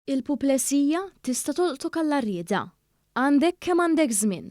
Il-puplesija tista' tolqtok għall-għarrieda. Għandek kemm għandek żmien.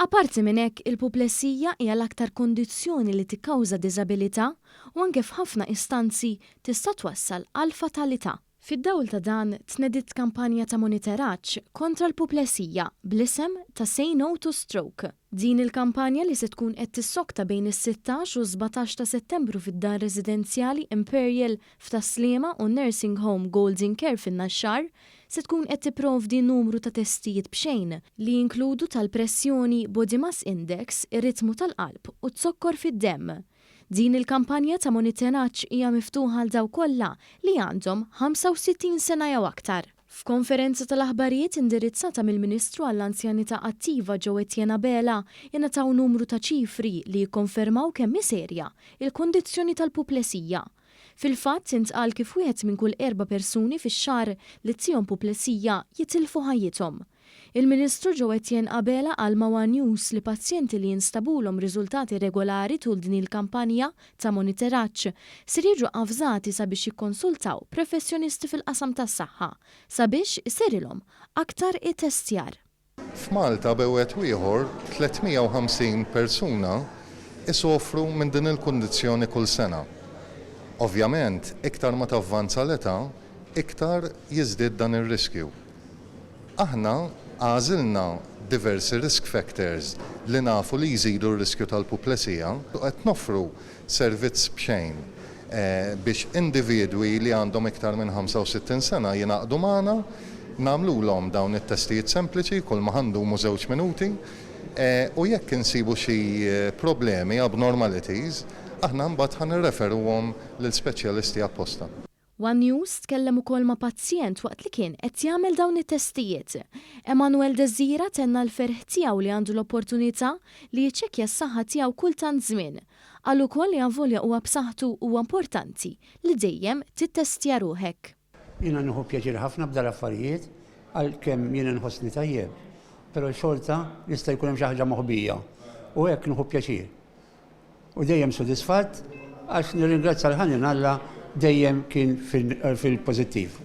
Apparti minn hekk, il-puplesija hija l-aktar kundizzjoni li tikkawża diżabilità u anke f'ħafna istanzi tista' twassal għal fatalità. Fid-dawl ta' dan, tnediet kampanja ta' moniteraġġ kontra l-puplesija bl-isem ta' Say No to Stroke. Din il-kampanja li se tkun qed tissokta bejn is-16 u s-17 ta' Settembru fid-dar residenzjali Imperial f'Tas-Sliema u n-Nursing Home Golden Care fin-Naxxar se tkun qed tipprovdi numru ta' testijiet b'xejn li jinkludu tal-pressjoni, body mass index, ir-ritmu tal-qalb u z-zokkor fid-demm. Din il-kampanja ta' monitoraġġ hija miftuħa għal dawk kollha li għandhom 65 sena jew aktar. F'konferenza tal-aħbarijiet indirizzata mill-Ministru għall-Anzjanità Attiva Jo Etienne Abela ingħataw numru ta' ċifri li jikkonfermaw kemm hi serja l-kundizzjoni tal-puplesija. Fil-fatt intqal kif wieħed minn kull erba' persuni fix-xahar li ttihom puplesija jitilfu ħajjithom. Il-Ministru Jo Etienne Abela qal ma' one News li pazjenti li jinstabulhom riżultati regolari tul din il-kampanja ta' monitoraġġ ser jiġu avżati sabiex jikkonsultaw professjonisti fil-qasam tas-saħħa sabiex isirilhom aktar ittestjar. F'Malta bejn wieħed u ieħor 350 persuna isofru minn din il-kundizzjoni kull sena. Ovvjament, iktar ma tavvanza l-età, iktar jiżdied dan ir-riskju. Aħna għażilna diversi risk factors li nafu li jżidu r-riskju tal-puplesija u qed noffru servizz b'xejn biex individwi li għandhom iktar minn 65 sena jingħaqdu magħna, nagħmlulhom dawn it-testijiet sempliċi, kull ma ħa ndumu żewġ minuti, u jekk insibu xi problemi, abnormalities, aħna mbagħad ħa nirreferuhom lil speċjalisti apposta. One News tkellem ukoll ma' pazjent waqt li kien qed jagħmel dawn it-testijiet. Emanuel Desira tenna l-ferħ tiegħu li għandu l-opportunità li jiċċekkja s-saħħa tiegħu kull tant żmien. Qal ukoll li avolja huwa b'saħħtu huwa importanti li dejjem tittestja ruħek. Jiena nieħu pjaċir ħafna b'dal-affarijiet għalkemm jiena nħossni tajjeb, però xorta jista' jkun hemm xi ħaġa moħbija u hekk nieħu pjaċir. U dejjem sodisfatt għax nirringrazzja l-ħanin Alla dejjem kien fil-pożittiv.